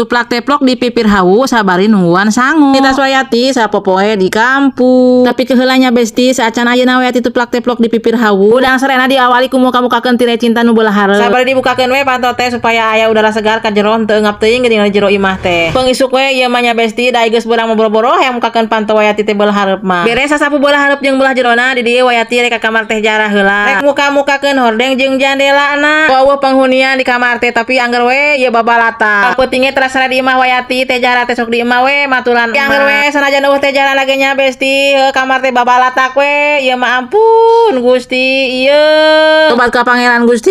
Tuplak teplok di pipir hawu sabari nungguan sangu. Kita Wayati sapopoe di kampung. Tapi keheulanya, Besti, saacan ayeuna Wayati tuplak teplok di pipir hawu. Udang serena diawali ku muka-mukakeun tirai cinta nu beulah hareup. Sabari dibukakeun we panto teh supaya aya udara segar ka jero, teu ngap teuing geuning di jero imah teh. Pengisuk we ieu mah nya, Besti, da geus beurang mah boro-boro hayang mukakeun panto Wayati teh beulah hareup mah. Beres sasapu beulah hareup jeung beulah jerona, di dieu Wayati rek ka kamar Teh Jarah heula. Rek muka-mukakeun hordeng jeung jandelana. Wawuh penghunian di kamar teh, tapi angger we ieu babalata. Peutingnya terasa di imah Wayati, Teh Jarah teh sok di imah we matulan. Angger we sanajan euweuh Teh Jarah lagi nya, Besti, heuh, kamar teh babalatak we ieu mah, ampun Gusti ieu. Tobat ka Pangeran Gusti,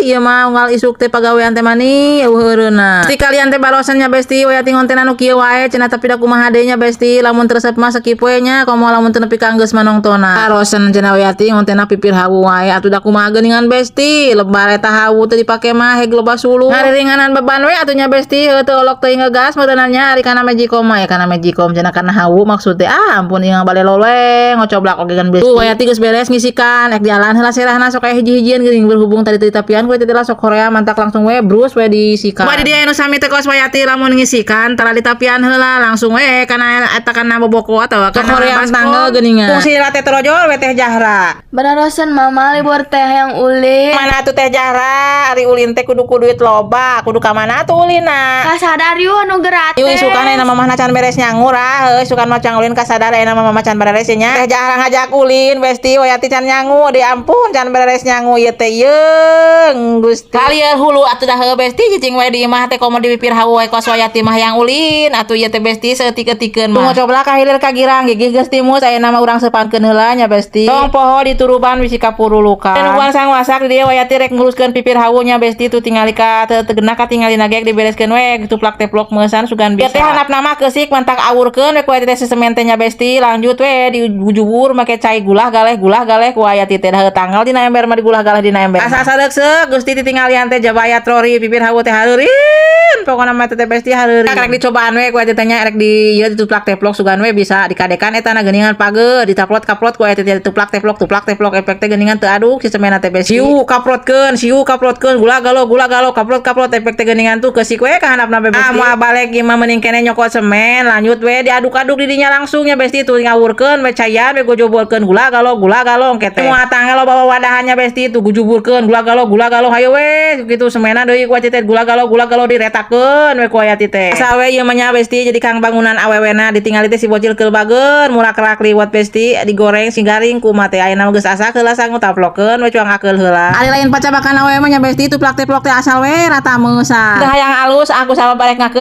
ieu mah unggal isuk teh pagawean teh mani euweuh eureuna. Besti kalian teh barosan nya, Besti, Wayati ngonten anu kieu wae cenah, tapi da kumaha deui nya, Besti, lamun teu resep mah skip we nya, komo lamun teu nepi ka geus manontona. Barosan cenah Wayati ngontenna pipir hawu wae, atuh da kumaha geuningan, Besti, lebar eta hawu teu dipake mah heg loba suluh. Ngariringanan beban we atuh nya, Besti, heuh, teu olok teuing ngegas meureunana nya ari kana magicom mah ya, kana magicom cenah kana hawu maksud teh. Ah ampun, ieu bale loleng ngocoblak oge kan, Besti. Tuh Wayati geus beres ngisikan, ek dialan heula serahna sok aya hiji-hijian geuning, berhubung tadi teu ditapian ku teh sok Korea mantak langsung we brus we disikan. Di dieu anu sami teh kos Wayati, lamun ngisikan tara ditapian heula, langsung we kana eta, kana boboko atawa kana Korea tanggal geuningan. Fungsi teh torojol we Teh Jahra. Bararosan, Mama, libur teh yang ulin. Mana tuh Teh Jahra, ari ulin teh kudu ku duit loba, kudu ka mana tuh ulina? Kasadar yuk anu gratis. Yuk, isukan aya mama can beres nyangur ah, heuh, isukan mah can ulin kasadar aya mama can beres nya. Teh Jahra ngajak ulin, Besti, Wayati can nyangu, di ampun can beres nyangu ieu teh yeung Gusti. Kalian hulu atuh dah heuh, Besti, cicing we di imah teh komo di pipir hawu we kos Wayati mah yang ulin atuh ieu teh, Besti, saeutik-eutikeun mah. Ngocoblak ka hilir ka girang gigih geus timus, aya nama urang seupangkeun heula nya, Besti. Tong poho dituruban bisi kapurulukan. Nungguan sang wasak, di dieu Wayati rek nguruskeun pipir hawunya, Besti, tuh tingali ka teu teu genah katingalina ge dibereskeun we tuplak teplok meusan sugan bisa. Teh handapna mah keusik mantak awurkeun we ku teh semen teh nya, Besti, lanjut we dijubur make cai gulah galeh gulah galeh ku Wayati teh, dah tanggal dina ember mah digulah galeh dina ember. Asa sareukseuk Gusti ditinggalian teh jabaya trori pipir hawu teh hareureun pokona mah teh, Besti, hareureun. Rek dicobaan we ku teh nya, rek di ieu dituplak teplok sugan we bisa dikadekan eta na geuningan page ditaplot kaplot ku teh dituplak teplok tuplak teplok, efek teh geuningan teu aduk si semenna teh, Besti. Siu kaprotkeun, siu kaprotkeun, gula galo gula galo kaprot kaprot, efek teh geuningan tuh keusik we ka handapna be, Besti. Ah, moal balik ieu mah mending kene nyokot semen, lanjut we diaduk-aduk di dinya langsung ya, Besti, tuh ngawurkeun we cayan we gojoborkeun gula galo gula galo engke teh. Moal tanggal bawa wadahannya, Besti, tuh gujuburkeun gula galo gula galo, hayo we gitu semena deui ku teh gula galo gula galo diretakeun we ku Wayati teh. Sawe ieu mah nya, Besti, jadi kang bangunan awewena ditingali teh si bocil keul bager murah kerak liwat, Besti, digoreng sing garing kumaha teh. Ayeuna mah geus asak heula sangu, taplokeun we cuang akeul heula. Ari lain pacabakan awewe mah nya, Besti, tuplak teplok teh asal we rata meusa. Teu hayang alus aku sama barek ngakeul.